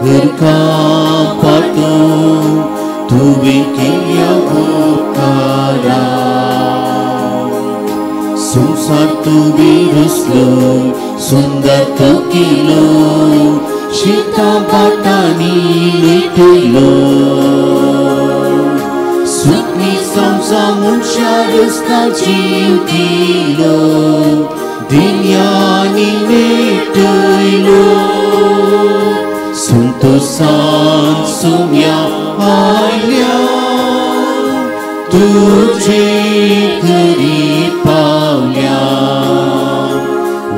हरका पाटो तुवें केल्या उपकारा संवसार तुवें रचलो सुंदर तो केलो शेतां भाटांनी लुटयलो सुकणी समजा मनशा रस्ता जीव दिलो दिन्यांनी नेटयलो संतोसान सुम्या आयल्या तुजे घरी पावल्या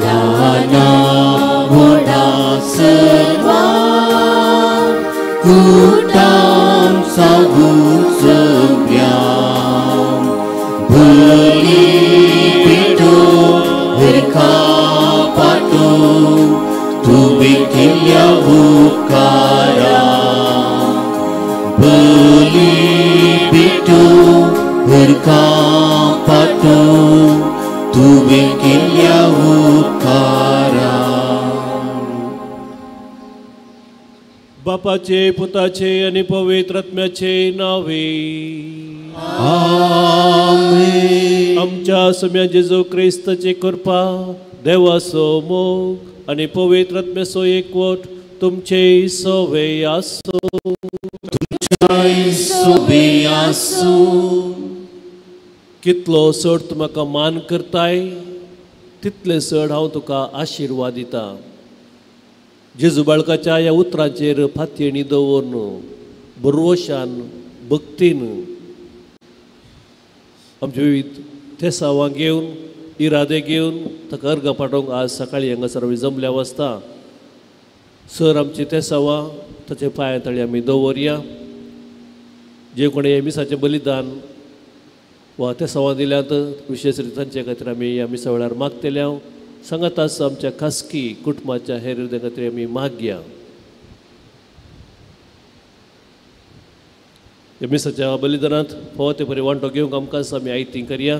ल्हाना व्हडा सर्वां कुटाम सागून सगळ्या बली पेटो हरका पाटो तुवें केल्या उपकारा बली पेटो हरका पाटो तुवें केल्या उपकारा. बापाचे पुताचे आनी पवित्र आत्म्याचे नावे आमेन. आमच्या सम्या जेजू क्रिस्ताची कृपा देवाचो मोग आनी पवित्र आत्म्याचो एकवट तुमचे सवे आसो. तुमच्याय सोबे आसूं. कितलो चड तूं म्हाका मान करताय तितले चड हांव तुका आशिर्वाद दितां. जेजू बाळकाच्या ह्या उतरांचेर फातयेणी दवरून बरवशान भक्तीन आमचे विविध थेसावां घेवन इरादे घेवन ताका अर्गां पाठोवंक आज सकाळीं हांगासर आमी जमल्या वसता. सर आमची तेसावां ताचे पांया तळी आमी दवरया. जे कोणें मिसाचें बलिदान वा तेसावां दिल्यात विशेश तांचे खातीर आमी ह्या मिसा वेळार मागतले. हांव सांगात आसा आमच्या खासगी कुटुंबाच्या हेर हृदया खातीर आमी मागया. ह्या मिसाच्या बलिदानांत फावो ते परी वांटो घेवंक आमकां आमी आयती करया.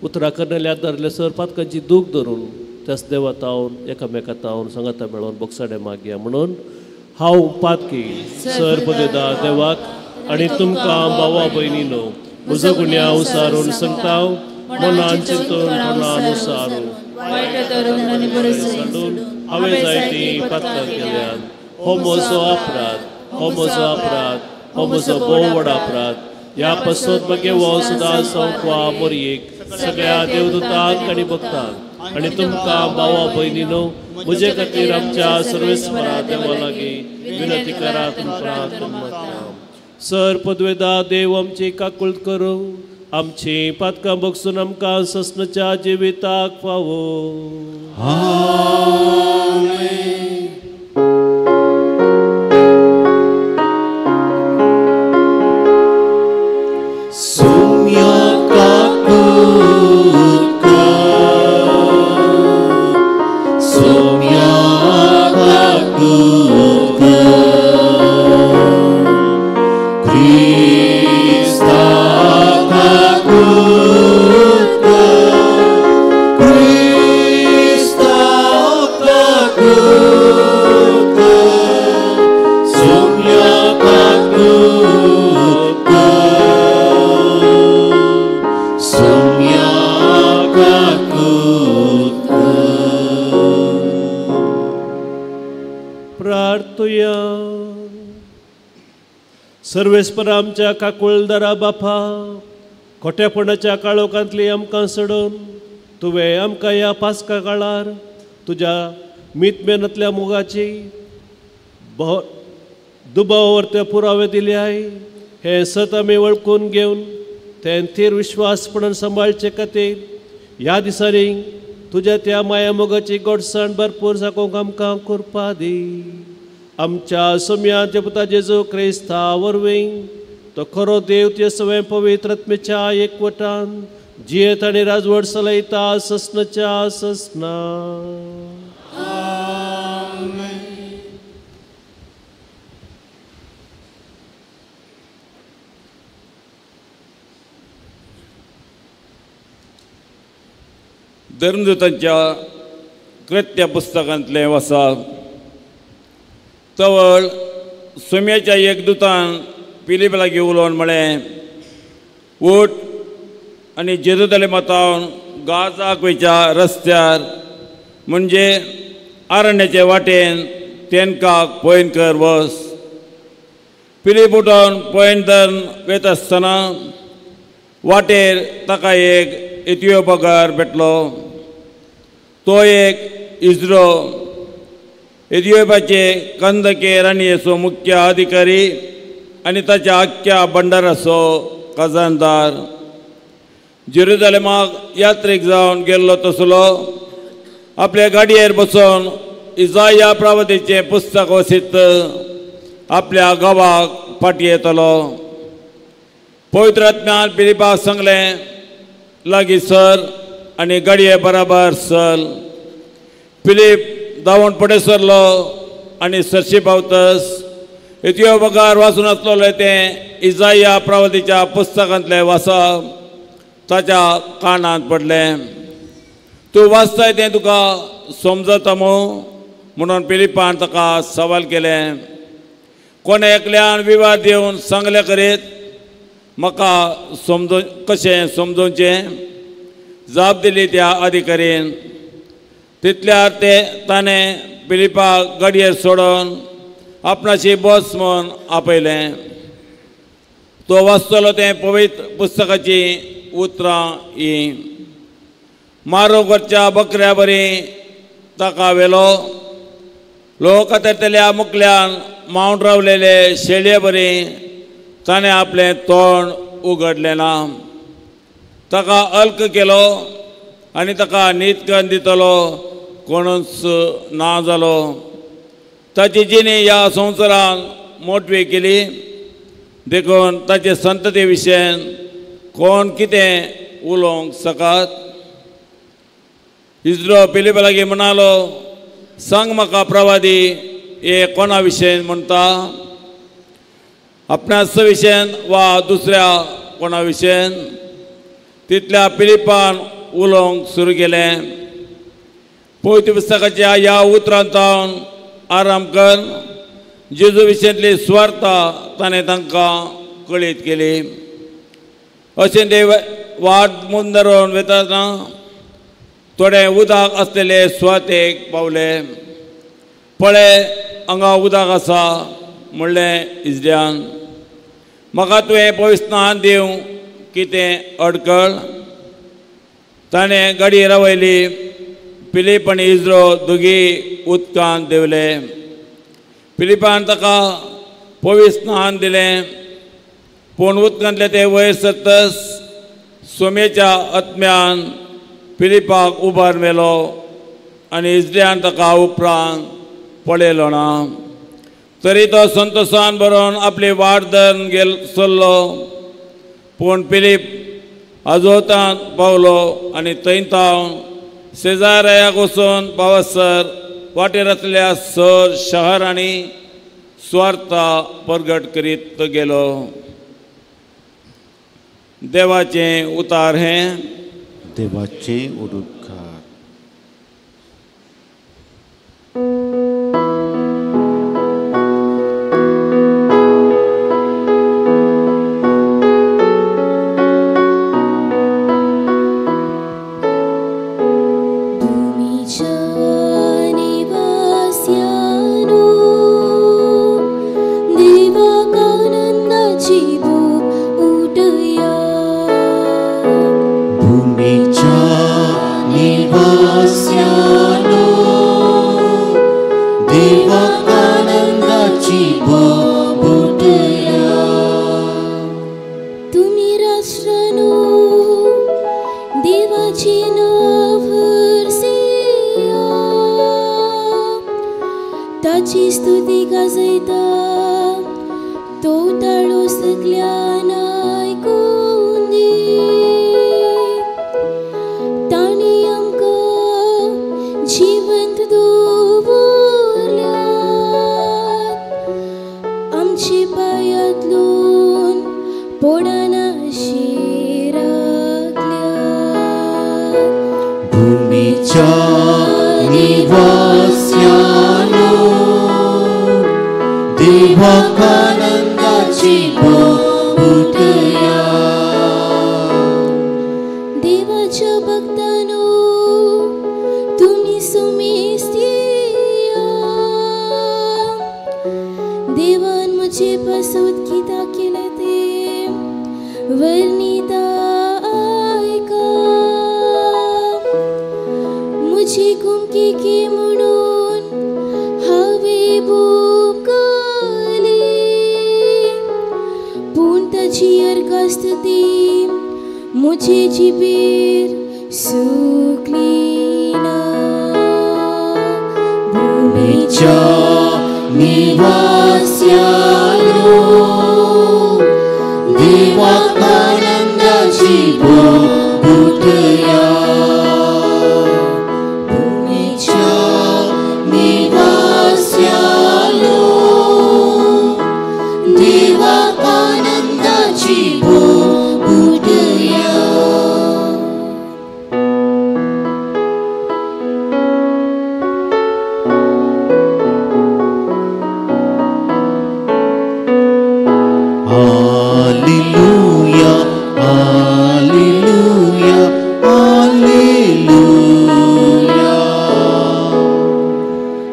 उतरां करणाले आदारले सर पातकांची दूख धरून त्याच देवा तावन एकामेका तावन सांगाता मेळोवन बोगसाडे मागया. म्हणून हांव पातकी सर पदेदा देवाक आनी तुमकां भावा भयणीनो म्हजो गुन्यांव सारून सांगता मनान चिंतून तोंडान उसारून हांवें जायतीं पातकां केल्यात. हो म्हजो अपराध, हो म्हजो अपराध, हो म्हजो भोव व्हड अपराध. ह्या पासत म्हगे हो सदां संकवा मोरयेक सगळ्या देवदूतांक आनी भक्तांक आनी तुमकां भावा भयणीनो म्हजे खातीर आमच्या सर्वेस्परा देवा लागीं विनंती करा. तुमकां सर पदवेदा देव आमची काकूळट करूं आमची पातकां बगसून आमकां ससनाच्या जिविताक फावो. आमेन. सोम्या काकूत कर, सोम्या काकूत कर, क्रिस्ता काकूत कर, क्रिस्ता काकूत कर, सोम्या काकूत कर, सोम्या काकूत कर. प्रार्थुया. सर्वेस्पर आमच्या काकुळदारा बापा खोट्यापणाच्या काळोखांतली आमकां सोडून तुवें आमकां ह्या पास्का काळार तुज्या मीतमेनांतल्या मोगाची दुबावावर ते पुरावे दिले आहे. हें सत आमी वळखून घेवन तें थीर विश्वासपणान सांबाळचे खातीर ह्या दिसांनी तुज्या त्या माया मोगाची गोडसाण भरपूर जागोवंक आमकां कृपा दी. आमच्या सोम्या पुता जेजू क्रिस्ता वरवीं तो खरो देव ते सगळें पवित्र आत्म्याच्या एकवटान जियेत आनी राजवट चलयता ससनाच्या ससना. धर्मदूतांच्या कृत्य पुस्तकांतलें वसा तवळ सुम्याच्या एक दुतान पिलीप लागीं उलोवन म्हळें, उठ आनी जेरुजलेमांत गाजाक वयच्या रस्त्यार म्हणजे आरण्याचे वाटेन तेनकाक पयनकर वस. पिलीप उठोवन पयन वयता आसतना वाटेर ताका एक इथियोपकार भेटलो. तो एक इजरो इथियोपियाचे कंदके राणयेचो मुख्य अधिकारी आनी ताच्या आख्ख्या भंडाराचो खजानदार. जेरुजलेमाक यात्रेक जावन गेल्लो तसलो आपल्या गाडयेर बसून इजाया प्रावतीचें पुस्तक वसीत आपल्या गांवाक फाटी येतलो. पवित्र आत्म्यान पिलिपाक सांगलें, लागीं सर आनी गाडये बराबर चल. पिलीप धांवून फुडें सरलो आनी सरशी पावतस इथियोपकार वाचून आसलेलें तें इजाया प्रावतीच्या पुस्तकांतलें वाचप ताच्या कानांत पडलें. तूं वाचताय तें तुका समजता मू म्हणून पिलिपान ताका सवाल केलें. कोण एकल्यान विवाद दिवन सांगलें करीत म्हाका समजो कशें समजोवचें जाप दिली त्या अधिकारीन. तितल्यार ते ताणें पिलिपाक गाडयेर सोडून आपणाची बस म्हूण आपयलें. तो वाचतलो तें पवित्र पुस्तकाचीं उतरां ही, मारूंक वचच्या बकऱ्या बरी ताका व्हेलो, लोक कातरतल्या मुकल्यान मावन रावलेले शेळये बरी ताणें आपलें तोंड उगडलें ना. ताका अल्क केलो आनी ताका नीत करून दितलो कोणूच ना जालो. ताची जिणी ह्या संवसारान मोटवी केली देखून ताचे संतती विशयन कोण कितें उलोवंक शकत. इजरो पिलिपा लागीं म्हणालो, सांग म्हाका प्रवादी हे कोणा विशयन म्हणटा, आपणास विशयन वा दुसऱ्या कोणा विशयन? तितल्या पिलिपान उलोवंक सुरू केलें. पवित्र पुस्तकाच्या ह्या उतरांत आराम कर जेजू विशयांतली सुवार्ता ताणें तांकां कळीत केली. अशें ते वाट मुंदरून वतना थोडे उदक आसलेले सुवातेक पावले. पळय हांगा उदक आसा म्हणलें इजऱ्यान, म्हाका तुवें पवित्र स्नान दिवंक कितें अडकळ? ताणें गाडी रावयली. पिलीप आनी इजरो दोगी उदकांत देंवले. पिलिपान ताका पवित्र स्नान दिलें, पूण उदकांतले ते वयर सरतस सोमेच्या आत्म्यान पिलिपाक उबार व्हेलो आनी इजऱ्यान ताका उपरांत पळयलो ना. तरी तो संतोशान बरोवन आपली वाट धरून गेल सरलो. पूण पिलीप आजोतांत पावलो आनी थंय तावन शेजाऱ्याक वचून पावसर वाटेर आसल्या सर शहर आनी सुवार्ता परगट करीत गेलो. देवाचें उतार हें देवाचें उद्गार. देवाक आनंदाची बोबुटया. देवाच्या भक्तांनो तुमी सुमेस्तिया, देवान म्हजे पासत कित्याक केलें तें वर्णिता आयका. म्हजी कुमकी म्हणून हांवें भोगली, पूण ताची अर्कास्त ती म्हजे जिबेर सुकली ना. भुमीच्या निवास्यानो देवाक आनंदाची बोबुटया. भुमीच्या निवास्यानो देवाक आनंदाची बोबुटया. Alleluia, alleluia, alleluia.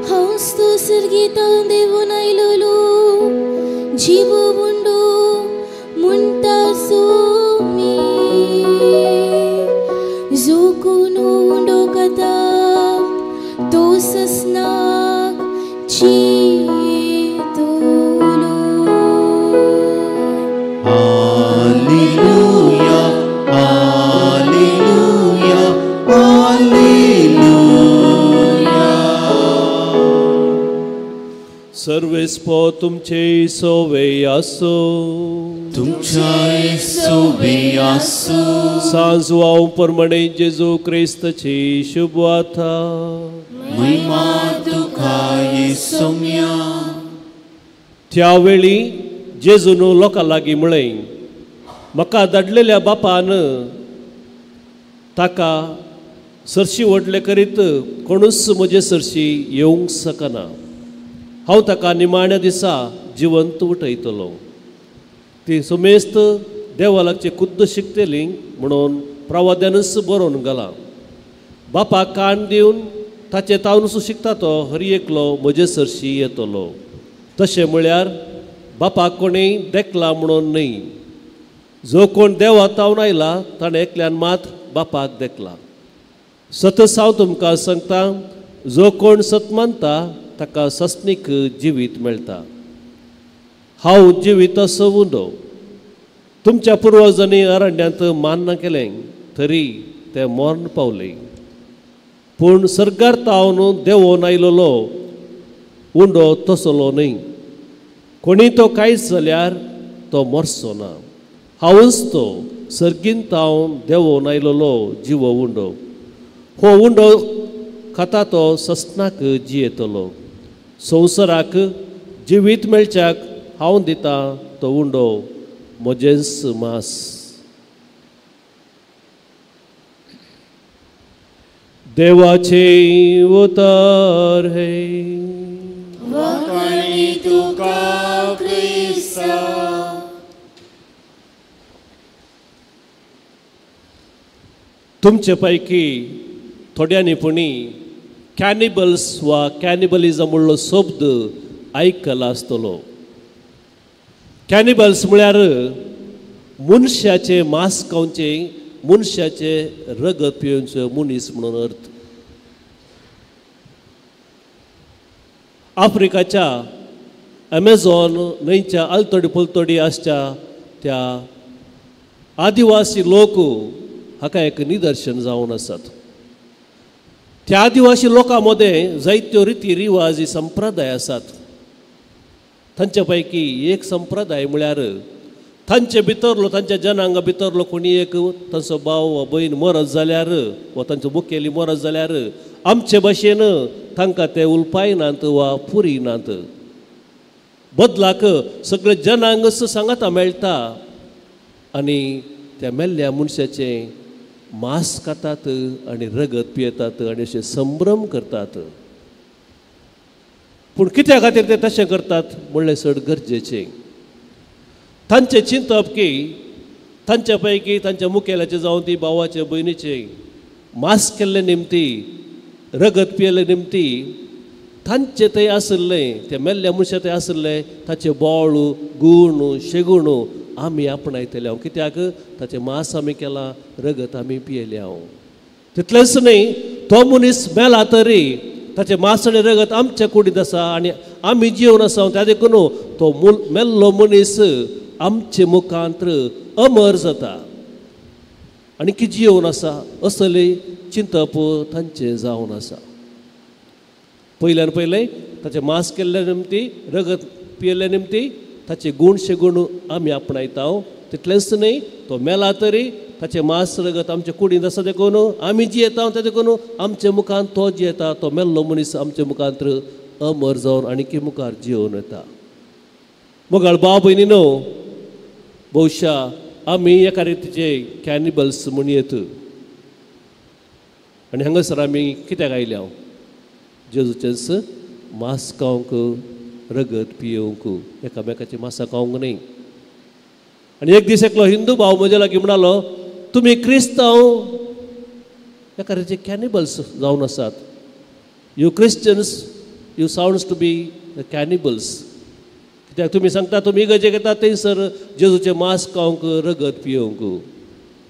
हांव तो सर्गीतान देवून आयलोलो जीव उंडो म्हणटा सोमी, जो कोण उंडो खाता तो ससनाक जियेतलो. Alleluia, alleluia, alleluia. सर्वेस्पो तुमचे सोवे आसो. तुमच्या सोवे आसो. सांजवाव परमणे जेजू क्रिस्तची शुभवार्ता. महिमा तुका येसोम्या. त्यावेळी जेजून लोकां लागीं म्हळें, म्हाका धाडलेल्या बापान ताका सरशी व्हडले करीत कोणूच म्हजे सरशी येवंक शकना. हांव ताका निमाण्या दिसा जिवंत उठयतलो. ती सुमेस्त देवा लागची खुद्द शिकतली म्हणून प्रवाद्यानूच बरोवन घालां. बापाक कान दिवन ताचे तावनूच शिकता तो हर एकलो म्हजे सरशी येतलो. तशें म्हळ्यार बापाक कोणी देखला म्हणून न्हय, जो कोण देवा तावन आयला ताणें एकल्यान मात बापाक देखला. सतस हांव तुमकां सांगता, जो कोण सत मानता ताका सस्नीक जिवीत मेळटा. हांव जिवीत असो उंडो. तुमच्या पुर्वजांनी अरण्यांत मान्ना केलें तरी ते मर्ण पावले, पूण सर्गार तावन देवोन आयलोलो उंडो तसलो न्हय. कोणी तो कांयच जाल्यार तो मरचो ना. हांवूच तो सर्गीन तावन देवोन आयलोलो जिवो उंडो. हो उंडो खाता तो सस्नाक जियेतलो. संवसाराक जिवीत मेळच्याक हांव दितां तो उंडो म्हजेंच मास. देवाचे उतर हे. वाखाणी तुका क्रिस्ता. तुमचे पैकी थोड्यांनी पुणी कॅनिबल्स वा कॅनिबलिझम म्हणलो शब्द आयकला आसतलो. कॅनिबल्स म्हळ्यार मनशाचे मांस खावचें, मनशाचे रगत पिवचे मनीस म्हणून अर्थ. आफ्रिकाच्या अमेझॉन न्हंयच्या आलतडी पलतडी आसच्या त्या आदिवासी लोक हाका एक निदर्शन जावन आसात. त्या आदिवासी लोकां मदें जायत्यो रिती रिवाजी संप्रदाय आसात. तांचे पैकी एक संप्रदाय म्हळ्यार तांचे भितरलो, तांच्या जनांगा भितरलो कोणी एक तांचो भाव वा भयण मरत जाल्यार वा तांचो मुखेली मरत जाल्यार आमचे भाशेन तांकां ते उलपायनात वा पुरिनात. बदलाक सगळे जनांग सांगाता मेळटा आनी त्या मेल्ल्या मनशाचें मांस खातात आनी रगत पियेतात आनी अशे संभ्रम करतात. पूण कित्या खातीर ते तशें करतात म्हणलें चड गरजेचें. तांचें चिंतप की तांच्या पैकी तांच्या मुखेल्याचें जावं ती भावाचे भयणीचें मास केल्ले निमती रगत पियेल्ले निमती तांचे थंय आशिल्लें ते मेल्ल्या मनशा थंय आशिल्लें ताचें बोळ गूण शेगूण आमी आपणायतले हांव कित्याक ताचें मास आमी केलां रगत आमी पियेलें हांव. तितलेंच न्हय तो मनीस मेला तरी ताचें मास आनी रगत आमच्या कुडींत आसा आनी आमी जिवन आसा त्या देखून तो मेल्लो मनीस आमचे मुखांत अमर जाता आनी की जिवन आसा असलें चिंतप तांचें जावन आसा. पयल्यान पयलें ताचें मास केल्ल्या निमती रगत पियेल्ल्या निमती ताचे गूण शेगूण आमी आपणायता. तितलेंच न्हय तो मेला तरी ताचें मास रगत आमच्या कुडींत आसा देखून आमी जियेता त्या देखून आमच्या मुखान तो जियेता तो मेल्लो मनीस आमच्या मुखांत अमर जावन आनी मुखार जियोवन येता. मोगाळ भाव भयणी न्हू बहुशा आमी एका रितीचे कॅनिबल्स म्हण येत आनी हांगासर आमी कित्याक आयल्या हांव जेजूचेंच मास खावंक रगत पियोवंक एकामेकाचें मासां खावंक न्हय. आनी एक दीस एकलो हिंदू भाव म्हज्या लागीं म्हणालो तुमी क्रिस्तांव एका रितीचे कॅनिबल्स जावन आसात. You Christians you sounds to be the cannibals कित्याक तुमी सांगता तुमी इगर्जेक येता थंयसर जेजूचें मास खावंक रगत पियोवंक.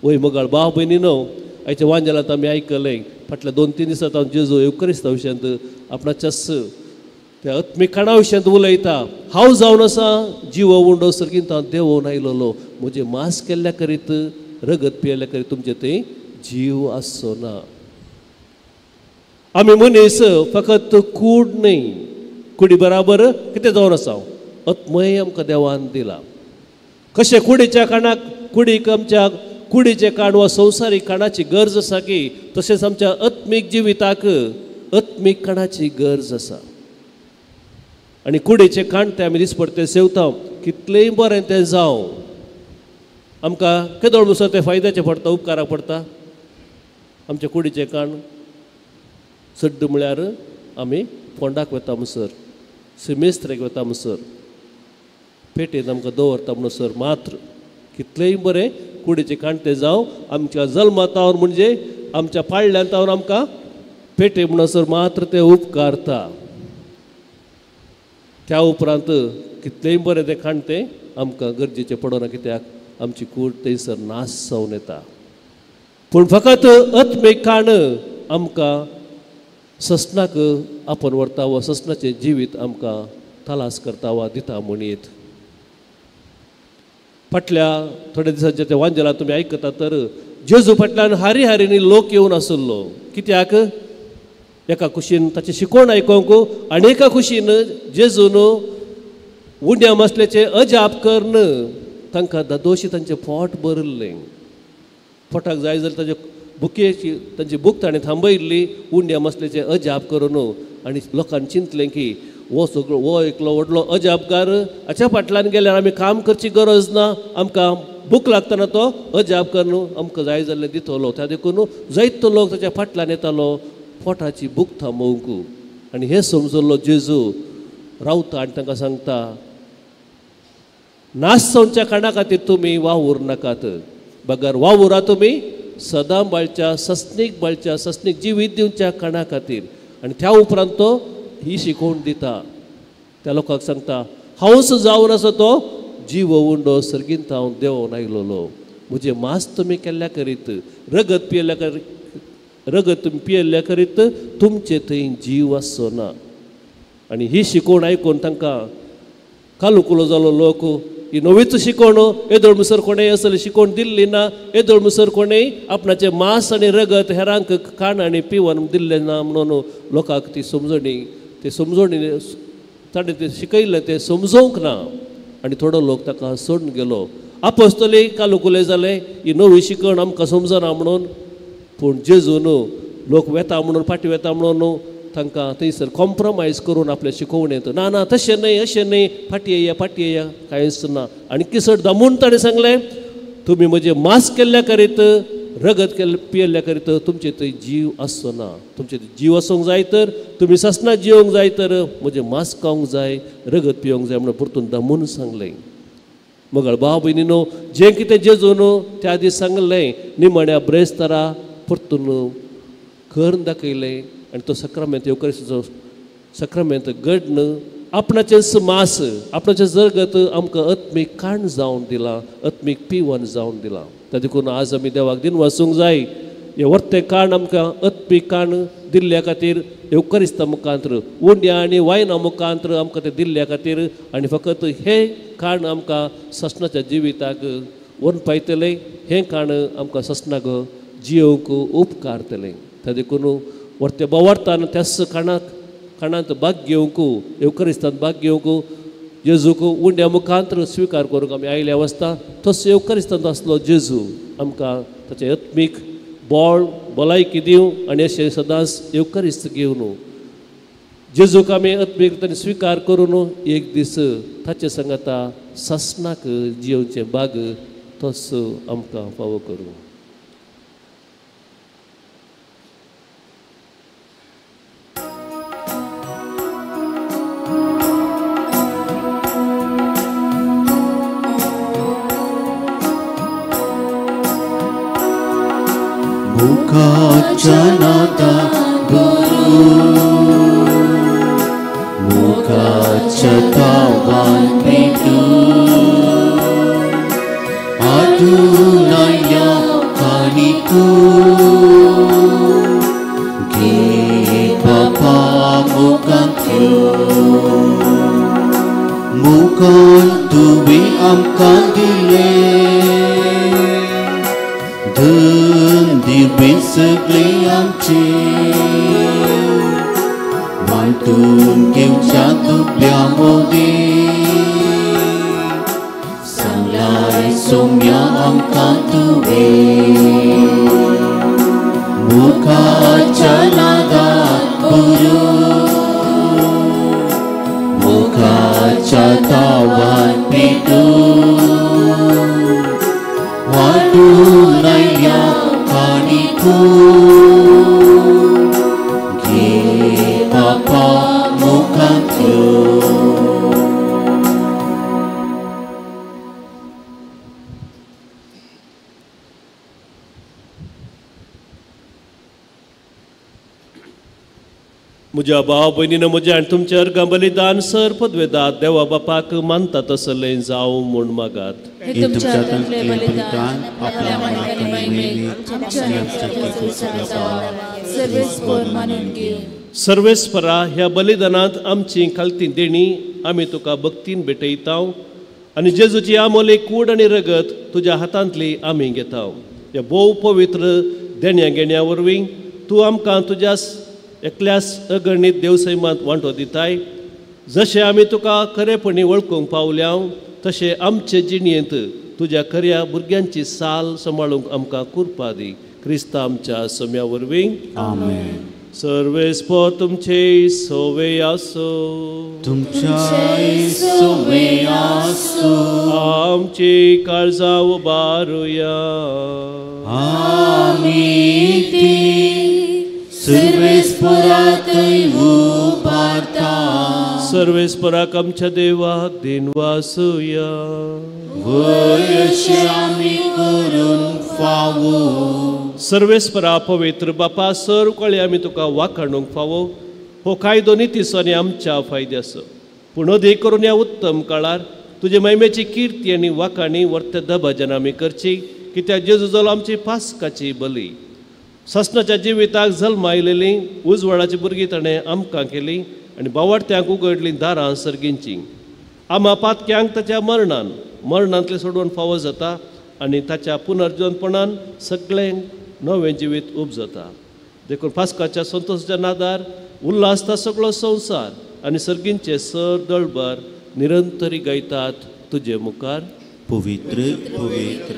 वय मोगाळ भाव भयणी न्हू आयच्या वांजेलांत आमी आयकलें फाटल्या 2-3 दिसांत हांव जेजू येवक्रिस्ता विशयांत आपणाच्याच त्या आत्मीक खाणा विशयांत उलयता. हांव जावन आसा जिवो उंडो सर्गींत हांव देंवोवन आयलोलो म्हजें मास केल्ल्या करीत रगत पियेल्ल्या करीत तुमचें थंय जीव आसचो ना. आमी मनीस फकत कूड न्हय कुडी बराबर कितें जावन आसा आत्मय आमकां देवान दिला. कशें कुडीच्या खाणाक कुडीक आमच्या कुडीचें काण वा संवसारीक खाणाची गरज आसा की तशेंच आमच्या आत्मीक जिविताक आत्मीक खाणाची गरज आसा. आनी कुडीचें खाण तें आमी दिसपडतें सेवता कितलेंय बरें तें जावं आमकां केदोळ म्हणसर तें फायद्याचें पडटा उपकाराक पडटा. आमच्या कुडीचें काण चड म्हळ्यार आमी फोंडाक वता म्हणसर सिमेस्त्रेक वता म्हणसर पेटेंत आमकां दवरता म्हणसर मात्र कितलेंय बरें कुडीचें काण तें जावं आमच्या जल्मातावन म्हणजे आमच्या पाळल्यांतावन आमकां पेटे म्हणसर मात्र तें उपकारता. त्या उपरांत कितलेंय बरें तें खाण तें आमकां गरजेचें पडना कित्याक आमची कूड थंयसर नाश जावन येता. पूण फकत आत्मीक खाण आमकां ससनाक आपण व्हरता वा ससनाचें जिवीत आमकां तलास करता वा दिता म्हणयेत. फाटल्या थोड्या दिसांच्या त्या वांजेलांत तुमी आयकता तर जेजू फाटल्यान हारी हारींनी लोक येवन आशिल्लो कित्याक एका कुशीन ताची शिकवण आयकोंक आनी एका कुशीन जेजून उंड्या मसल्याचें अजाप करून तांकां दादोशी तांचें पोट भरिल्लें. पोटाक जाय जाल्यार ताजे बुकेची तांची बूक ताणें थांबयल्ली उंड्या मसल्याचें अजाप करून आनी लोकांनी चिंतलें की हो सगळो हो एकलो व्हडलो अजापकार हाच्या फाटल्यान गेल्यार आमी काम करची गरज ना आमकां भूक लागतना तो अजाप करून आमकां जाय जाल्लें दितलो. त्या देखून जायतो लोक ताच्या फाटल्यान येतालो पोटाची भूक थांबोवंक. आनी हें समजल्लो जेजू रावता आनी तांकां सांगता नाश जावच्या खाणा खातीर तुमी वावूर नाकात बगर वावुरा तुमी सदां बाळच्या सस्नीक बाळच्या सस्नीक जिवीत दिवच्या खाणा खातीर. आनी त्या उपरांत तो ही शिकवण दिता त्या लोकांक सांगता हांवच जावन आसा तो जीव उंडो सर्गींत हांव देंवोवन आयलोलो म्हजें मास तुमी केल्ल्या करीत रगत पियेल्ल्या करीत रगत तुमी पियेल्ल्या करीत तुमचे थंय जीव आसचो ना. आनी ही शिकवण आयकून तांकां कालुकुलो जालो लोक ही नवीच शिकवण येदोळ मुसर कोणें असली शिकवण दिल्ली ना येदोळ मुसर कोणें आपणाचें मास आनी रगत हेरांक खाण आनी पिवन दिल्लें ना म्हणून लोकांक ती समजणी ते समजणी ताणें तें शिकयल्लें तें समजोवंक ना आनी थोडो लोक ताका सोडून गेलो. आपोस्तले कालुकुले जाले ही नवी शिकवण आमकां समजना म्हणून. पूण जेजून लोक वेता म्हणून फाटीं वेता म्हणून तांकां थंयसर कॉम्प्रोमायज करून आपल्या शिकोवणेंत ना ना तशें न्हय अशें न्हय फाटीं येया फाटीं येया कांयच ना. आनी किसट दामून ताणें सांगलें तुमी म्हजें मास केल्ल्या करीत रगत केल्ले पियेल्ल्या करीत तुमचे थंय जीव आसचो ना. तुमचे जीव आसूंक जाय तर तुमी सासणां जिवंक जाय तर म्हजें मांस खावंक जाय, रगत पिवंक जाय म्हणून परतून दामून सांगलें. मगळ भाव भयणीनो, जें कितें जेजून त्या दीस सांगलें निमाण्या ब्रेस्तारा परतून करून दाखयलें आनी तो सक्रामेंत येवकारिस्ताचो सक्रामेंत घडन आपणाचेंच मांस आपणाचें रगत आमकां आत्मीक काण जावन दिलां, आत्मीक पिवन जावन दिलां. त्या देखून आज आमी देवाक दिन वासूंक जाय. हें वर्तें काण आमकां आत्मीक काण दिल्ल्या खातीर येवकारिस्ता मुखांत्र उंड्या आनी वायना मुखांत्र आमकां तें दिल्ल्या खातीर आनी फकत हें काण आमकां ससनाच्या जिविताक व्हरून पायतलें, हें काण आमकां ससनाक जियोवंक उपकारतलें. त्या देखून वर्ते बोवार्थान त्याच काणाक काणांत भाग घेवंक येवकारिस्तांत भाग घेवंक जेजूक उंड्या मुखांत्र स्विकार करूंक आमी आयिल्ले आसता. तसो येवकारिस्तांत आसलो जेजू आमकां ताचें आत्मीक बळ भलायकी दिवं आनी अशें सदांच येवकारिस्त घेवन जेजूक आमी आत्मीक ताणें स्विकार करून एक दीस ताचे सांगाता सासणाक जियोवचें भाग तसो आमकां फावो करूं. मुखाच्या नादा गुरु मुखाच्या तावान पेटू आदुनाया कानिकू घे बापा मुखांतलो मुखान तुवें आमकां दिलें धन दिवे सगळे आमचे वांटून घेवच्या दुबल्या मोदी सांगलाय सोम्या आमकां तुवें मुखाच्या नादात गुरू मुखाच्या तावान पेटू वाटूनया कानिकू घे बापा मुखांतलो. म्हज्या भाव भयणीन म्हज्या आनी तुमच्या अर्गां बलिदान सर पदवेदात देवा बापाक मानता तसलें जावं म्हूण मागात. सर्वेस्परा ह्या बलिदानांत आमची खालती देणी आमी तुका भक्तीन भेटयता आनी जेजूची आमोली कूड आनी रगत तुज्या हातांतली आमी घेता. ह्या भोव पवित्र देण्या घेण्या वरवीं तूं आमकां तुज्या एकल्यास अगणीत देवसैमांत वांटो दिताय. जशें आमी तुका खरेपणी वळखूंक पावल्या तशें आमचे जिणेंत तुज्या खऱ्या भुरग्यांची साल सांबाळूंक आमकां कुरपा दी. क्रिस्ता आमच्या सम्या वरवीं आमेन. सर्वेस्पर तुमचे सोवे आसो तुमच्याय सोवे आसो. आमची काळजां उबारुया आमी ती सर्वेस्परातय उबारता. सर्वेस्पराक आमच्या देवाक दिनवासुया वय अशें आमी करून फावो. सर्वेस्परा पवित्र बापा सर्व कळे आमी तुका वाखाणूंक फावो. हो कायदो नितीचो आनी आमच्या फायद्याचो पूण अदीक करून ह्या उत्तम काळार तुजे महिमेची किर्ती आनी वाखाणी वर्ते दबाजन आमी करची कित्याक जेजू जालो आमची पास्काची बली. सासणाच्या जिविताक जल्मा आयलेली उजवाडाची भुरगीं ताणें आमकां केली आनी बावडत्यांक उगडलीं दारां सर्गींची. आमा पातक्यांक ताच्या मरणान मरणांतलें सोडून फावो जाता आनी ताच्या पुनर्जनपणान सगळें नवें जिवीत उपजता. देखून पास्काच्या संतोशाच्या नादार उल्हासता सगळो संवसार आनी सर्गींचे सर दळबर निरंतरी गायतात तुजे मुखार. पवित्र पवित्र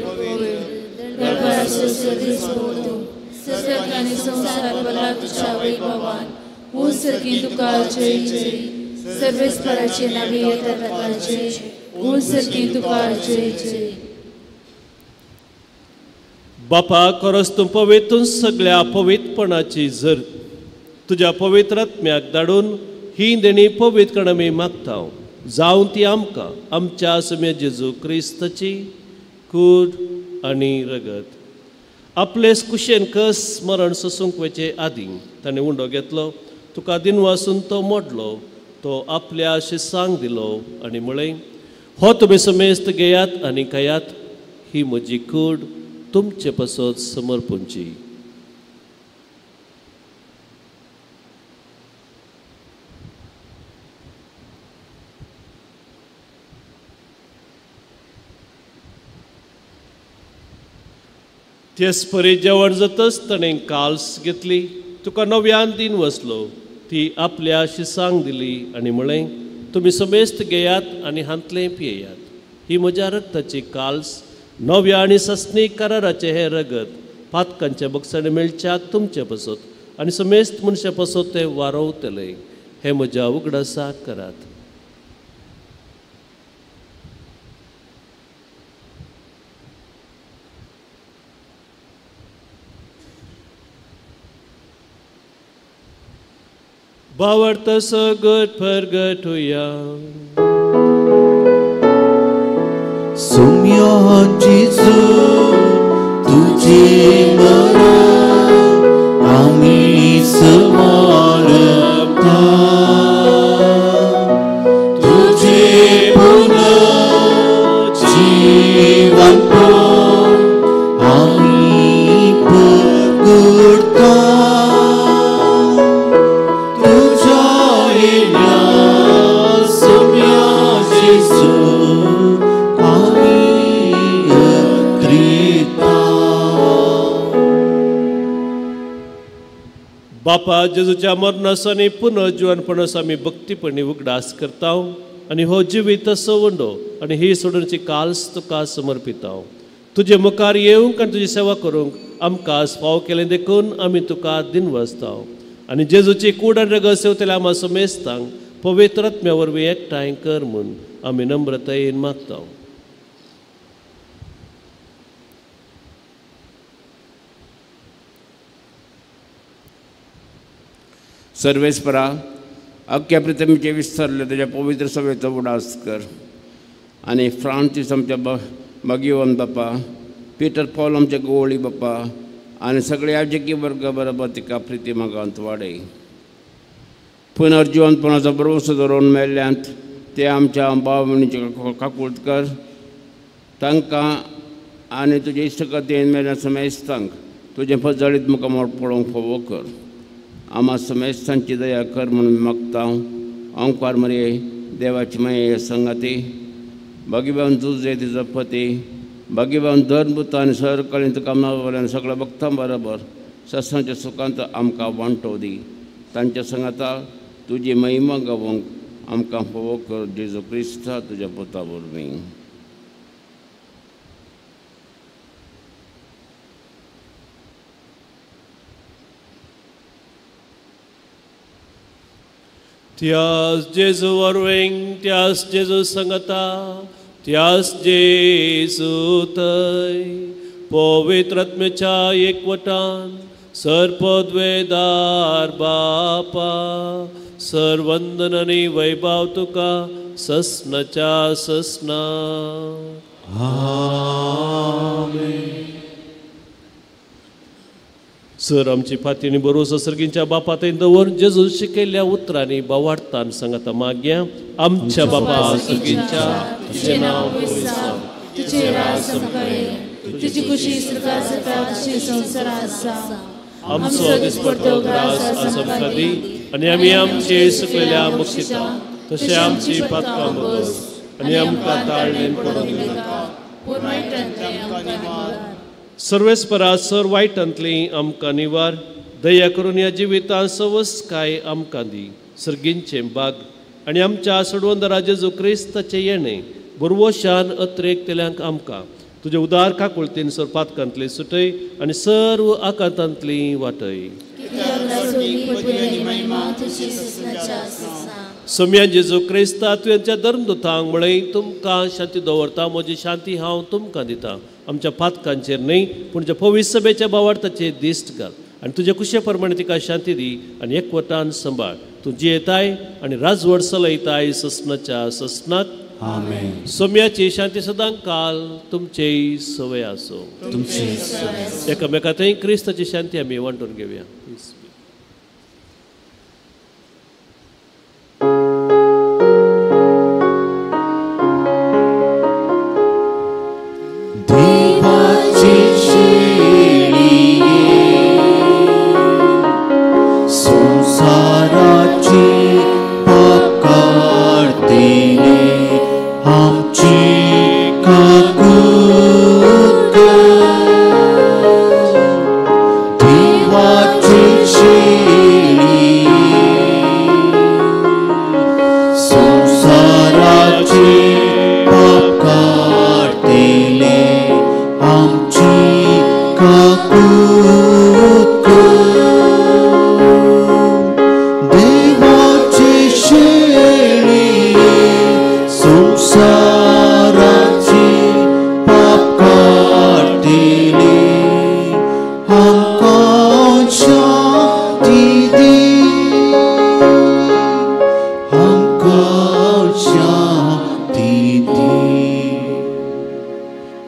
सर्ग आनी संवसार भरला तुज्या वैभवान. ओ सर्गी तुका जय जय. सर्वेस्पराचे नावे येता ताका जय. ओ सर्गी तुका जय जय. बापा खरोच तूं पवित्र सगळ्या पवित्रपणाची जर तुज्या पवित्र आत्म्याक धाडून ही देणी पवित्र करण आमी मागता जावं ती आमकां आमच्या सम्या जेजू क्रिस्ताची कूड आनी रगत. आपले कुशेन कस मरण सोसूंक वचचे आदीं ताणें उंडो घेतलो, तुका दिनवासून तो मोडलो, तो आपल्या शिसांक दिलो आनी म्हळें, हो तुमी समेस्त घेयात आनी खायात, ही म्हजी कूड तुमचे पासत समर्पणची. तेच परी जेवण जातच ताणें काल्स घेतली, तुका नव्यान दिन वसलो, ती आपल्या शिसांक दिली आनी म्हळें, तुमी समेस्त घेयात आनी हांतलें पियेयात, ही म्हज्या रक्ताची काल्स, नव्या आनी सस्नीक कराराचें हें रगत पातकांच्या बक्षाणे मेळच्याक तुमचे पासत आनी समेस्त मनशां पासत तें वारोवतलें, हें म्हज्या उगडासाक करात. भावार्थ सगट परगटुया. सुम्या जेजू तुझे मरण आमी समर्पता, तुझे पुनर्जीवन आमी परगटता, तुझ्या येण्या सुम्या जेजू. बापा जेजूच्या मरणाचो आनी पुनर्जिवनपणाचो आमी भक्तीपणी उगडास करता आनी हो जिवीत सवंडो आनी ही सोडणची काल्स तुका समर्पिता. तुजे मुखार येवंक आनी तुजी सेवा करूंक आमकां फाव केलें देखून आमी तुका दिनवासता आनी जेजूची कूड आनी रगत सेवतल्या आमा समेस्तांक पवित्र आत्म्या वरवीं एकठांय कर म्हूण आमी नम्रतायेन मागता. सर्वेस्परा अख्ख्या पृथ्वीचे विस्तारले तुज्या पवित्र सभेचो उडास कर आनी फ्रांसीस आमच्या भगिवन बापा, पिटर पॉल आमच्या गोवळी बापा आनी सगळे याजकी वर्ग बरोबर तिका प्रिती मागांत वाडय. पुनर्जिवनपणाचो भरवंसो दवरून मेल्ल्यांत ते आमच्या भाव भयणीचे काकूळट कर, तांकां आनी तुजे इश्टकथेन मेल्ल्या समेस्तांक तुजें फजळीत मुखामळ पळोवंक फावो कर. आमा समेस्तांची दया कर म्हणून मागता. ओंकार मरे देवाची माये संगाती भगिबावन तुजे तिजो पती भगिबावन धर्मभूत आनी सरकालीन कामा सगळ्या भक्तां बरोबर ससांच्या सुखांत आमकां वांटो दी. तांच्या संगाता तुजी महिमा गावोंक आमकां फावो कर जेजू क्रिस्ता तुज्या पुता वरवीं. त्यास जेजू वरवीं, त्यास जेजू संगता, त्यास जेजू थंय पवित्र आत्म्याच्या एकवटान सर्पद्वेदार बापा सर्वंदन आनी वैभव तुका ससनाच्या ससना. आमेन. सर आमची फातीनी बरोवचो सर्गींच्या बापा थंय दवर जेजू शिकयल्ल्या उतरांनी बावाडतान सांगता मागया. आमच्या बापा सर्गींच्या, तुजें नांव पवित्र जावं, तुजें राज आमकां येवं, तुजी खुशी स्वर्गांत जाता तशी संवसारांत जावं. आमचो दिसपडतो ग्रास आज आमकां दी आनी आमी आमचे सुकलेल्या बक्षिता तशें आमची पातकां बस आनी आमकां ताळणेन पडूंक दिनाका. सर्वेस्परा सर वायटांतली आमकां निवार, दया करून ह्या जिवितांत सवसकाय आमकां दी. सर्गींचें बाग आनी आमच्या सोडवंदरा जेजू क्रिस्ताचें येणें बरवशान अत्रेक तेल्यांक आमकां तुजे उदार काकुळतीन सर पातकांतली सुटय आनी सर्व आकांतांतली वाटय. सम्या जेजू क्रिस्ता तुवेंच्या धर्मदुतांक म्हळें, तुमकां शांती दवरता, म्हजी शांती हांव तुमकां दितां, आमच्या पातकांचेर न्हय पूण तुज्या पवित्र सभेच्या भावार्थाचेर दिश्ट घाल आनी तुज्या कुशे प्रमाणे तिका शांती दी आनी एकवटान सांबाळ. तूं जियेताय आनी राजवट चलयताय ससनाच्या ससनाक. आमेन. सोम्याची शांती सदां काल तुमचेय सवय आसूं. एकामेका थंय क्रिस्ताची शांती आमी वांटून घेवया.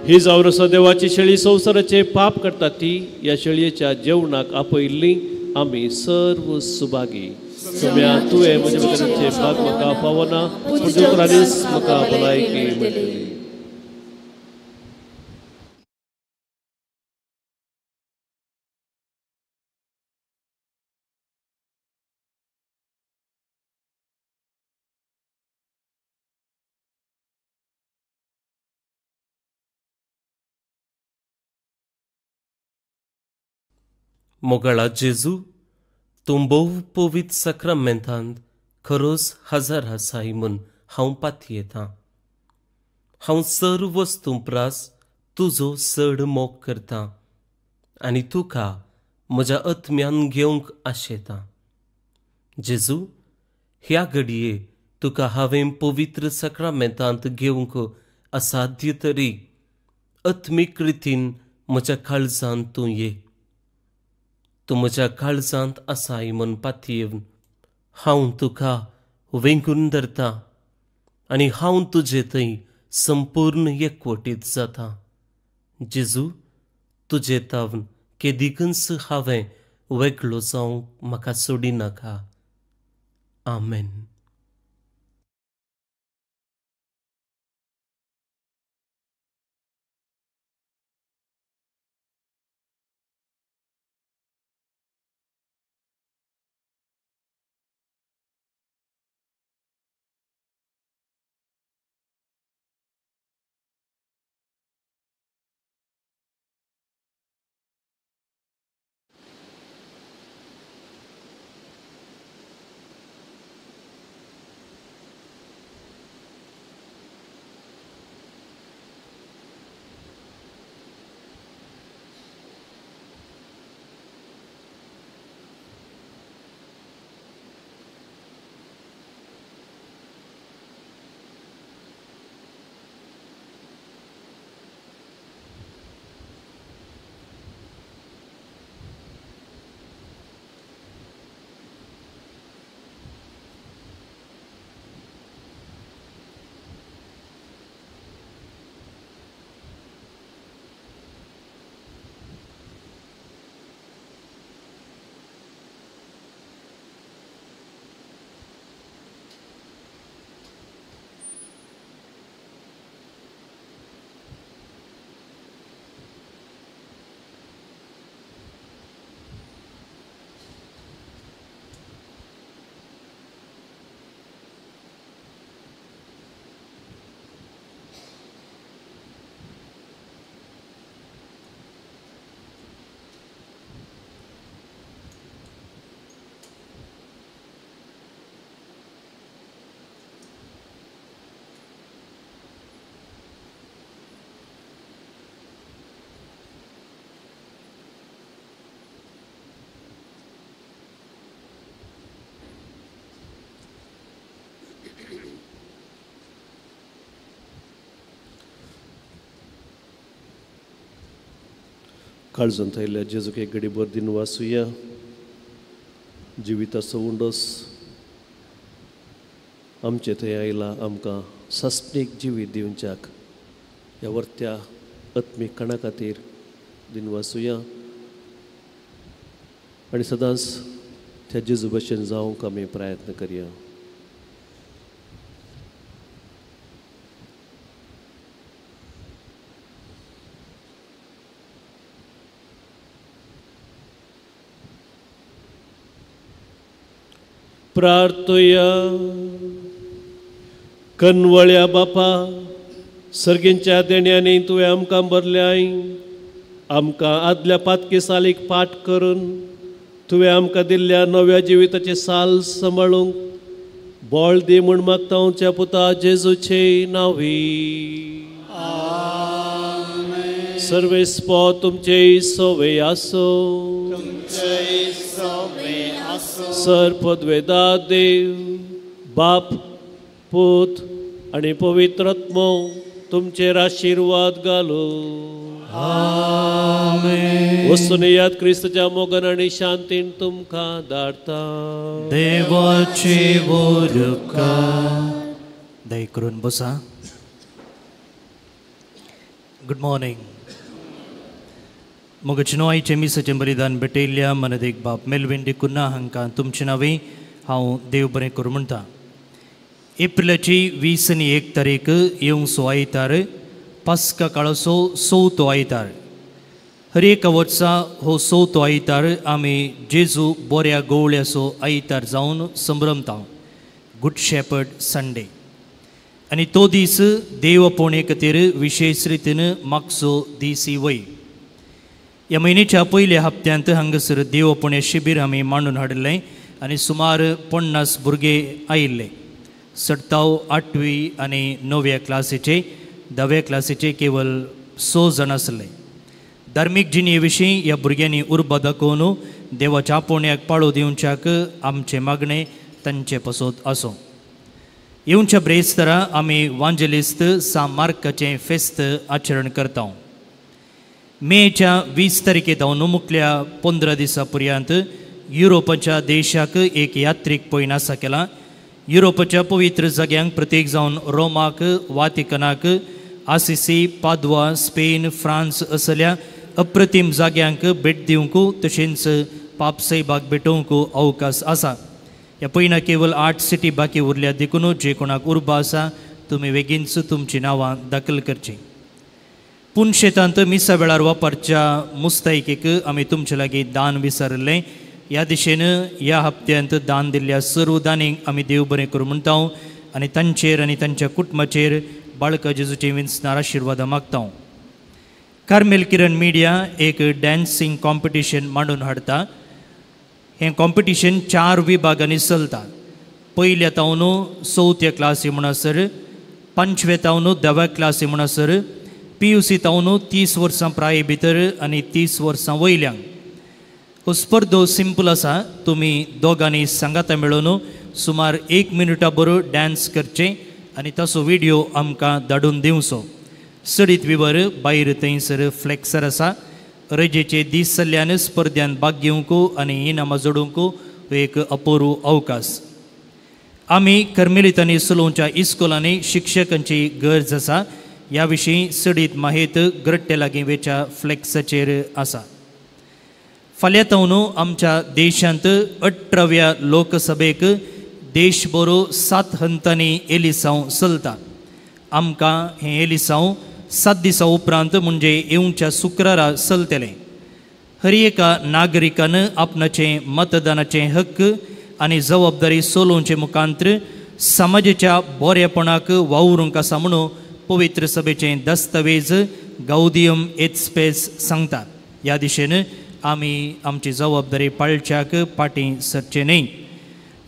ही जावन देवाची शेळी संवसाराचे पाप करता ती ह्या शेळयेच्या जेवणाक आपयिल्ली आमी सर्व सुभागी. सम्या तुवें म्हज्या भितरचे भाग म्हाका पावना पूण तुज्या म्हाका भलायकी मेळटली. मोगाळा जेजू, तूं भोव पवित्र साक्रामेंतांत खरोच हजर आसाय म्हूण हांव पातयेतां. हांव सर्व वस्तूं प्रास तुजो चड मोग करतां आनी तुका म्हज्या आत्म्यान घेवंक आशेतां. जेजू, ह्या घडये तुका हांवें पवित्र साक्रामेंतांत घेवंक असाध्य तरी आत्मीक रितीन म्हज्या काळजांत तूं ये. तूं म्हज्या काळजांत आसाय म्हूण पातयेवन हांव तुका वेंगून धरतां आनी हांव तुजे थंय संपूर्ण एकवटीत जाता. जेजू, तुजे तावन केदिकूच हांवें वेगळो जावंक म्हाका सोडिनाका. आमेन. काळजांत आयिल्ल्या जेजूक एक घडी भर दिन वाचुया. जिविताचो उंडोस आमचे थंय आयला आमकां सासणीक जिवीत दिवच्याक ह्या वर्त्या आत्मीक कणा खातीर दिन वाचुया आनी सदांच त्या जेजू भशेन जावंक आमी प्रयत्न करया. प्रार्थुया. कनवळ्या बापा, सर्गींच्या देण्यांनी तुवें आमकां भरल्याय. आमकां आदल्या पातकी सालीक पाठ करून तुवें आमकां दिल्ल्या नव्या जिविताची साल सांबाळूंक बळ दी म्हूण मागता आमच्या पुता जेजूचे नांवी. सर्वेस्पो तुमचे सोवे आसो. सर पदवेदा देव बाप पूत आनी पवित्र आत्मो तुमचेर आशिर्वाद घालो. आमेन. वचून याद क्रिस्तच्या मोगान आनी शांतीन तुमकां धाडटा. देवाचे उपकार. दया करून बसा. Good morning. मोगाचे न्हू आयचें मिसाचें बलिदान भेटयल्ल्या मनदेक बाप मेलविन डिकुन्हा हांकां तुमचें नांवे हांव देव बरें करूं म्हणटा. एप्रिलाची 21 तारीख येवंचो आयतार पास्का काळाचो चवथो आयतार. हर एका वर्सा हो चवथो आयतार आमी जेजू बऱ्या गवळ्याचो आयतार जावन संभ्रमता, गुड शेपर्ड संडे. आनी तो दीस देव आपोवणे खातीर विशेश रितीन मागचो दीस वय. ह्या म्हयन्याच्या पयल्या हप्त्यांत हांगासर देव आपोवणे शिबीर आमी मांडून हाडिल्लें आनी सुमार 50 भुरगे आयिल्ले. सडताव 8वी आनी 9व्या क्लासीचे, 10व्या क्लासीचे केवल 6 जाण आसले. धार्मीक जिणे विशीं ह्या भुरग्यांनी उर्बा दाखोवन देवाच्या आपोवण्याक पाळो दिवच्याक आमचें मागणें तांचे पसत आसूं. येवच्या ब्रेस्तारा आमी वांजेलिस्त सा मार्काचें फेस्त आचरण करता. मेच्या 20 तारखे जावन मुखल्या 15 दिसां पर्यंत युरोपाच्या देशाक एक यात्रीक पयण आसा केला. युरोपाच्या पवित्र जाग्यांक प्रत्येक जावन रोमाक, वातिकनाक, आसिसी, पादवा, स्पेन, फ्रांस असल्या अप्रतीम जाग्यांक भेट दिवंक तशेंच पापसाहेबाक भेटोवंक अवकाश आसा. ह्या पयना केवल 8 सिटी बाकी उरल्या देखून जे कोणाक उर्बा आसा तुमी बेगीनच तुमचीं नांवां दाखल करचीं. पूण शेतांत मिसा वेळार वापरच्या मुस्तायकेक आमी तुमचे लागीं दान विसरलें. ह्या दिशेन ह्या हप्त्यांत दान दिल्ल्या सर्व दानींक आमी देव बरें करूं म्हणटा आनी तांचेर आनी तांच्या कुटुंबाचेर बाळका जेजूची विंचणार आशिर्वादां मागता. कार्मेल किरण मिडिया एक डान्सिंग कॉम्पिटिशन मांडून हाडटा. हें कॉम्पिटिशन 4 विभागांनी चलता. पयल्या तावन 4थ्या क्लासी म्हणसर, 5व्या तावन 10व्या क्लासी म्हणसर, PUC तावन 30 वर्सां प्राये भितर आनी 30 वर्सां वयल्यांक. हो स्पर्धो सिंपल आसा. तुमी दोगांनी सांगाता मेळोवन सुमार 1 मिनटा बरो डान्स करचें आनी ताचो व्हिडियो आमकां धाडून दिवचो. चडीत विवर भायर थंयसर फ्लेक्सर आसा. रजेचे दीस जाल्ल्यान स्पर्ध्यान भाग घेवंक आनी इनामां जोडूंक एक अपूर्व अवकाश. आमी कर्मेलितांनी चलोवच्या इस्कोलांनी शिक्षकांची गरज आसा. ह्या विशीं चडीत माहिती गरट्टे लागीं वेच्या फ्लेक्साचेर आसा. फाल्यां तावन आमच्या देशांत 18व्या लोकसभेक देशभर 7 हंतांनी एलिसांव चलता. आमकां हें एलिसांव 7 दिसां उपरांत म्हणजे येवच्या शुक्रारा चलतलें. हर एका नागरिकान आपणाचें मतदानाचें हक्क आनी जबाबदारी चलोवचे मुखांत्र समाजाच्या बरेपणाक वावरूंक आसा म्हणून पवित्र सभेचें दस्तावेज गावदियम एत स्पेस सांगता. ह्या दिशेन आमी आमची जबाबदारी पाळच्याक फाटीं सरचें न्हय.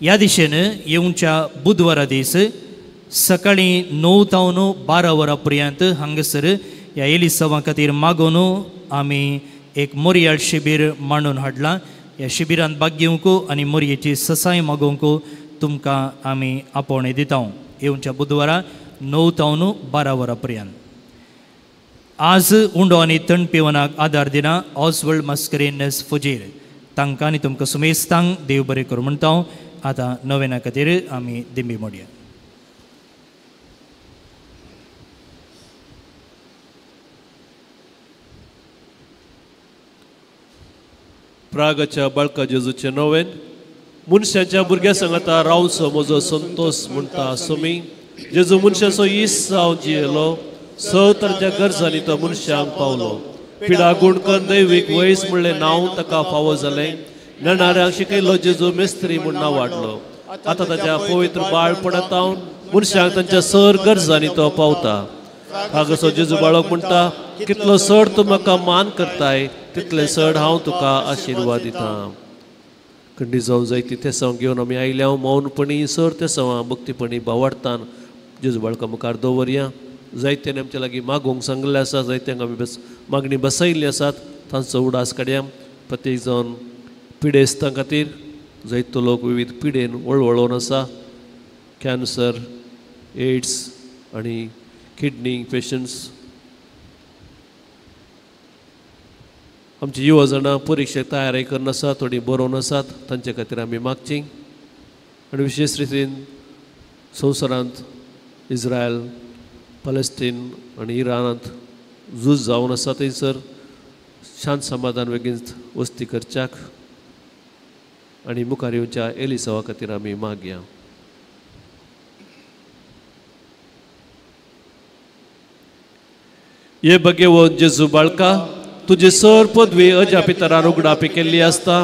ह्या दिशेन येवच्या बुधवारा दीस सकाळीं 9 तावन 12 वरां पर्यंत हांगासर ह्या एलिसांवा खातीर मागोवन आमी एक मोरयाळ शिबीर मांडून हाडलां. ह्या शिबिरांत भाग घेवंक आनी मोरयेची ससाय मागोवंक तुमकां आमी आपोवणें दिता. येवच्या बुधवारा 9 तावन 12 वरां पर्यंत. आज उंडो आनी तण पिवनाक आदार दिना ऑसवर्ल्ड मस्करेनस फुजीर तांकां आनी तुमकां सुमेस्तांक देव बरें करूं म्हणटा. आतां नवेना खातीर आमी दिंबी मोडया. प्रागाच्या बाळका जेजूचे नवेन मनशाच्या भुरग्या सांगाता रावचो म्हजो संतोश म्हणटा सोमी. जेजू मनशाचो इस जावन जियेलो, स तांच्या गरजांनी तो मनशांक पावलो. पिडा गुण करून दैवीक वयस म्हणलें नांव ताका फावो जालें. नेणाऱ्यांक शिकयलो जेजू मेस्त्री म्हूण नांव वाडलो. आतां ताच्या पवित्र बाळपणांत मनशांक तांच्या सर गरजांनी तो पावता. हांगासो जेजू बाळक म्हणटा, कितलो चड तूं म्हाका मान करताय तितलें चड हांव तुका आशिर्वाद दिता. खंडी जावं जायती तेसांव घेवन आमी आयल्या. मौनपणी सर तेसांवां भक्तीपणी बावडतान जेजू बाळका मुखार दवरया. जायत्यान आमच्या लागीं मागूंक सांगिल्लें आसा, जायत्यांक आमी बस मागणी बसयल्ली आसात, तांचो उडास काडया. प्रत्येक जावन पिडेस्तां खातीर, जायतो लोक विविध पिडेन वळवळोवन आसा, कॅन्सर, एड्स आनी किडनी पेशंट्स. आमची युवा जाणां परिक्षेक तयारी करून आसात, थोडीं बरोवन आसात, तांचे खातीर आमी मागची. आनी विशेश रितीन संवसारांत इस्रायल, पलेस्टीन आनी इराणांत झूज जावन आसा, थंयसर शांत समाधान बेगीन वस्ती करच्याक आनी मुखार येवच्या एलिसांवा खातीर आमी मागया. हे भगेवन जेजू बाळका, तुजी सर पदवी अजा पितरान उगडापी केल्ली आसता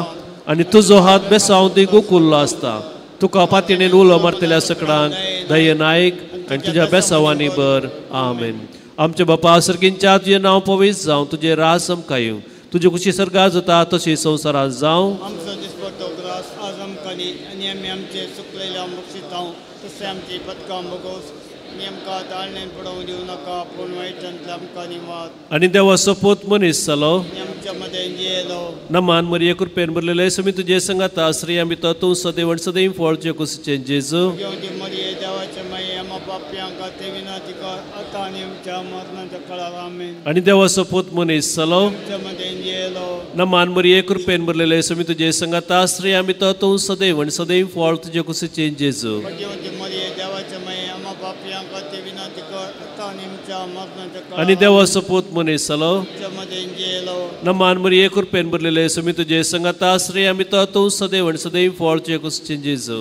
आनी तुजो हात बेसांव दिग उकुल्लो आसता. तुका पातयेन उलो मारतल्या सकडांक दये नायक आनी तुज्या बेसांवांनी बर. आमेन. आमच्या बापा सर्गींच्या तुजें नांव पवित्र जावं, तुजें राज आमकां येवं, तुजी खुशी सर्गात जाता तशी संवसारांत जावं. आमचो दिसपट्टो ग्रास आज आमकां दी आनी आमी आमचे चुकलेल्या बक्षितांव तशें आमची पदकां भोगोस आनी आमकां ताळणेन पडोवंक दिवं नाका, पूण वायटांतल्या आमकां निवात. आनी देवाचो पूत मनीस जालो, आमच्या मदें जियेलो. नमान मरिये कृपेन भरलेले सुमी तुजे संगाता, स्त्रियां भितर तूं सदैव आनी सदैव फळ तुजे कुशीचें जेजू. मरिये देवाचे माये, आमा पापयांक खातीर विनंती कर आतां आनी आमच्या मरणाच्या काळार. आमेन. आनी देवाचो पूत मनीस जालो, आमच्या मदें जियेलो. नमान मरिये कृपेन भरलेले सुमी तुजे संगाता, स्त्रियां भितर तूं सदैव आनी सदैव फळ तुजे कुशीचें जेजू. मरिये देवाचे माये, आमा पापयांक खातीर विनंती कर आतां आनी आमच्या मरणाच्या काळार. आनी देवाचो पूत मनीस जालो, आमच्या मदें जियेलो. नमान मरिये कृपेन भरलेले सुमी तुजे संगाता, स्त्रियां भितर तूं सदैव आनी सदैव फळ तुजे कुशीचें जेजू.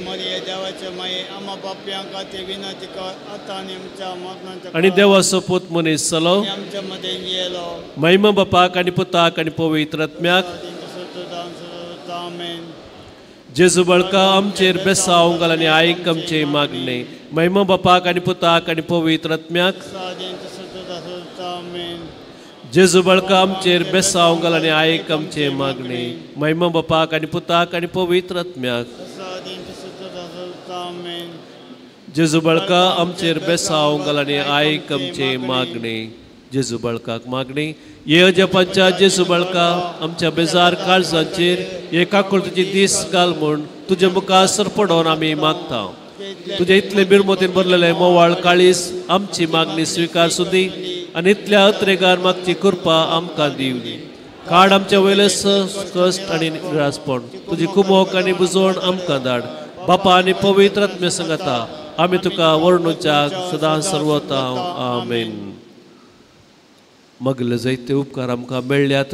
मरिये देवाचे माये, आमा पापयांक खातीर विनंती कर आतां आनी आमच्या मरणाच्या आनी देवाचो पूत मनीस जालो, आमच्या मदें जियेलो. महिमा बापाक आनी पुताक आनी पवित्र आत्म्याक. आमेन. जेजू बाळका आमचेर बेसांव घाल आनी आयक आमचे मागणे. महिमा बापाक आनी पुताक आनी पवित्र आत्म्याक. जेजू बाळका आमचेर बेसांव घाल आनी आयक आमचे मागणे. महिमा बापाक आनी पुताक आनी पवित्र आत्म्याक. जेजू बाळका आमचेर बेसांव घाल आनी आयक आमचे मागणे. जेजू बाळकाक मागणी. हे अजपांच्या जेजू बाळका आमच्या बेजार काळजांचेर हे काकुळतीची दीस घाल म्हूण तुजे मुखार सरपडोवन आमी मागता. तुजे इतले बिरमोतीन भरलेले मोवाळ काळीस आमची मागणी स्विकार सुदी आनी इतल्या अत्रेगार मागची कृपा आमकां दिवली. काड आमच्या वयले कश्ट आनी निरासपण, तुजी कुमोक आनी बुजवण आमकां धाड. बापा आनी पवित्र आत्म्या संगाता आमी तुका वर्णुच्या सदां सर्वता. आमेन. मागले जायते उपकार आमकां मेळ्ळ्यात,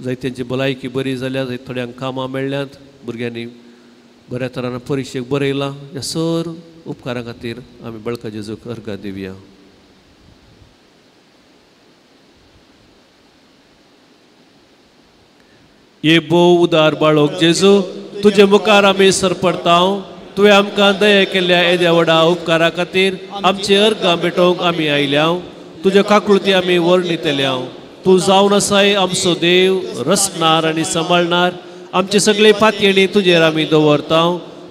जायत्यांची भलायकी बरी जाल्या, जायत थोड्यांक कामां मेळ्ळ्यांत, भुरग्यांनी बऱ्या तरान परिक्षेक बरयलां. ह्या सर उपकारां खातीर आमी बळका जेजूक अर्घां दिवया. हे भोव उदार बाळोक जेजू, तुजे मुखार आमी सरपडतांव. तुवें आमकां दया केल्ल्या येद्या व्हडा उपकारा खातीर आमची अर्घां भेटोवंक आमी आयल्या. तुज्या काकुळती आमी वर्णितल्या. तूं जावन आसाय आमचो देव, रचणार आनी सांबाळणार. आमची सगळी पातयेणी तुजेर आमी दवरता.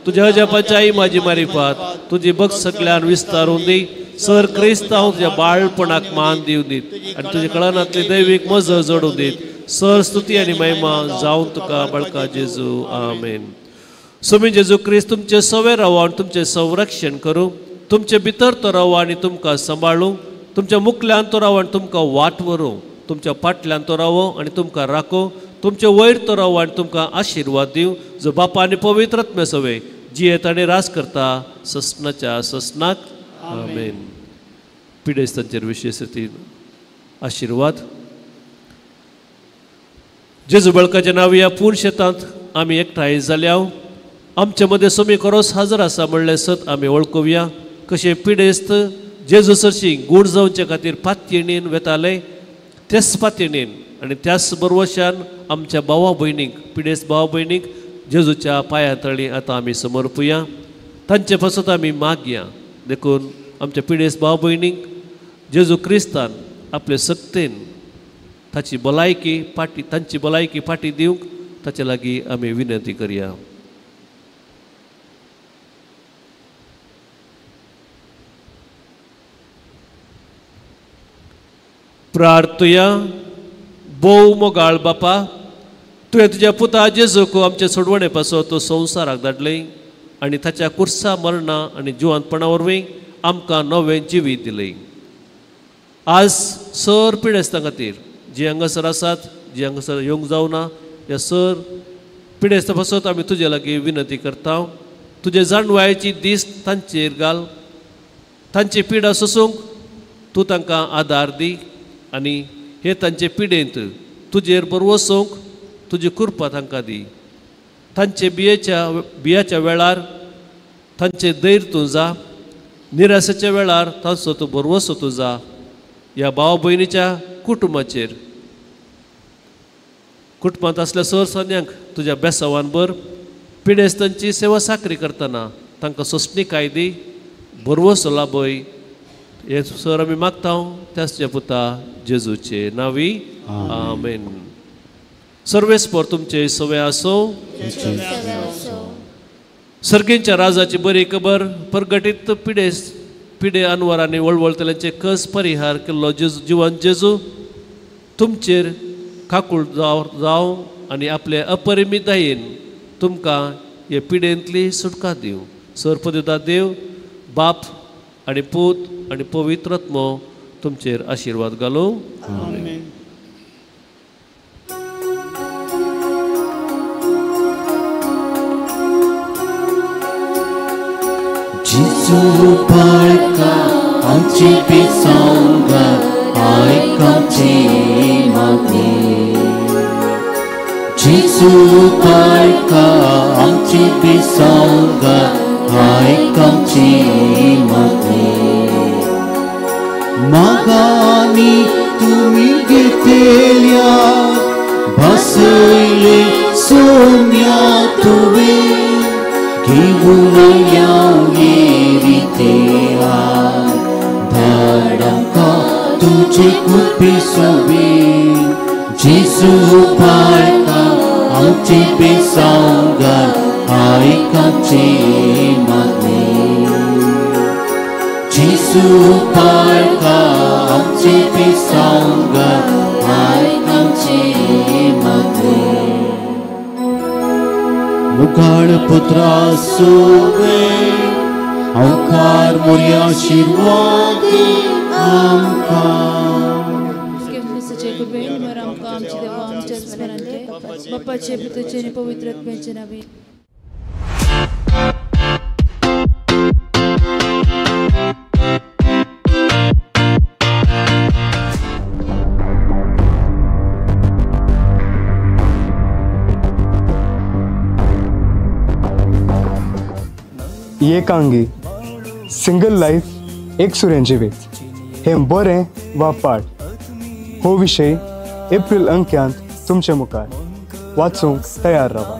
तुज्या अजापाच्या माझी मारिफात तुजी भक्त सगळ्यान विस्तारून दी. सर क्रिस्तांव तुज्या बाळपणाक मान दिवन दीत आनी तुज्या कळनांतली दैवीक मज जोडून दीत. सर स्तुती आनी महिमा जावन तुका बळका जेजू. आमेन. स्वामी जेजू क्रिस्त तुमचे सवे राव आनी तुमचें संरक्षण करूं, तुमचे भितर तो राव आनी तुमकां सांबाळूं. तुमच्या मुखल्यान तो राव आनी तुमकां वाट व्हरूं, तुमच्या फाटल्यान तो रावो आनी तुमकां राखो, तुमचे वयर तो रावो आनी तुमकां आशिर्वाद दिवं, जो बापा आनी पवित्र आत्म्या सवे जियेत आनी राज करता ससनाच्या ससनाक. आमेन. पिडेस्तांचेर विशेश रितीन आशिर्वाद. जेजू बळकाच्या नांव ह्या पूर्ण शेतांत आमी एकठांय जाल्या. आमचे मदें सोमी खरोच हाजर आसा म्हणलें सत आमी वळखुया. कशें पिडेस्त जेजू सरशी गूण जावचे खातीर पातयेणीन वेताले, त्याच पातयेणीन आनी त्याच बरवशान आमच्या भावा भयणीक, पिडेस्त भावा भयणीक जेजूच्या पांया तळी आतां आमी समर्पुया. तांचे पासत आमी मागया. देखून आमच्या पिडेस्त भाव भयणीक जेजू क्रिस्तान आपले सक्तेन ताची भलायकी फाटी, तांची भलायकी फाटी दिवंक ताचे लागीं आमी विनंती करया. प्रार्थुया. भोव मोगाळ बापा, तुवें तुज्या पुता जेजूक आमचे सोडवणे पासत तो संवसाराक धाडलें आनी ताच्या कुर्सा मरणा आनी जिवंतपणा वरवीं आमकां नवें जिवीत दिलें. आज सर पिडेस्तां खातीर जी हांगासर आसात, जी हांगासर येवंक जावना, ह्या सर पिडेस्तां पासत आमी तुजे लागीं विनंती करता. तुजे जाणवायेची दीस तांचेर घाल, तांची पिडा सोसूंक तूं तांकां आदार दी आनी हे तांचे पिडेंत तुजेर बरवसूंक तुजी कृपा तांकां दी. तांचे बियाच्या वेळार तांचे धैर्य तूं जा, निराशेच्या वेळार तांचो तूं भरवसो तूं जा. ह्या भाव भयणीच्या कुटुंबाचेर, कुटुंबांत आसल्या सर सन्यांक तुज्या बेसावान भर. पिडेस्तांची सेवा साकरी करतना तांकां सोंसणीकाय दी, भरवसो लाभय. हे सर आमी मागता त्याच तुज्या पुता जेजूचे नांवी. आमेन. सर्वेस्पर तुमचे सवे आसो. सर्गेंच्या राजाची बरी खबर परगटीत पिडे अनवर आनी वळवळतल्यांचे कस परिहार केल्लो जेजू, जिवन जेजू तुमचेर काकूळ जावं आनी आपले अपरिमीत दयेन तुमकां हे पिडेंतली सुटका दिवं. सरपदिता देव बाप आनी पूत आनी पवित्र आत्मो तुमचेर आशिर्वाद घालूं. आमेन. जेजू बाळका आमची पिसोंगा आयक आमची मागणी. जेजू बाळका आमची पिसोंगा आयक आमची मागणी. मागानी तुमी घेतल्या बसयले सोम्या तुवें घेवन येरिते धाड आमकां तुजे कृपे सोबी. जेजू बाळका आमचे बेसांगार आयक आमची मागणी. जेजू बाळका आमचे बेसांगार आयक आमची मागणी. मुखाळ पुत्रा सोवे अंकार मोरया आशिर्वाद आमकां. बापाचे पुताचे आनी पवित्र आत्म्याचे नांवान. एकांगी सिंगल लायफ एकसुरें जिवीत हें बरें वा पाड हो विशय एप्रिल अंक्यांत तुमचे मुखार वाचूंक तयार रावा.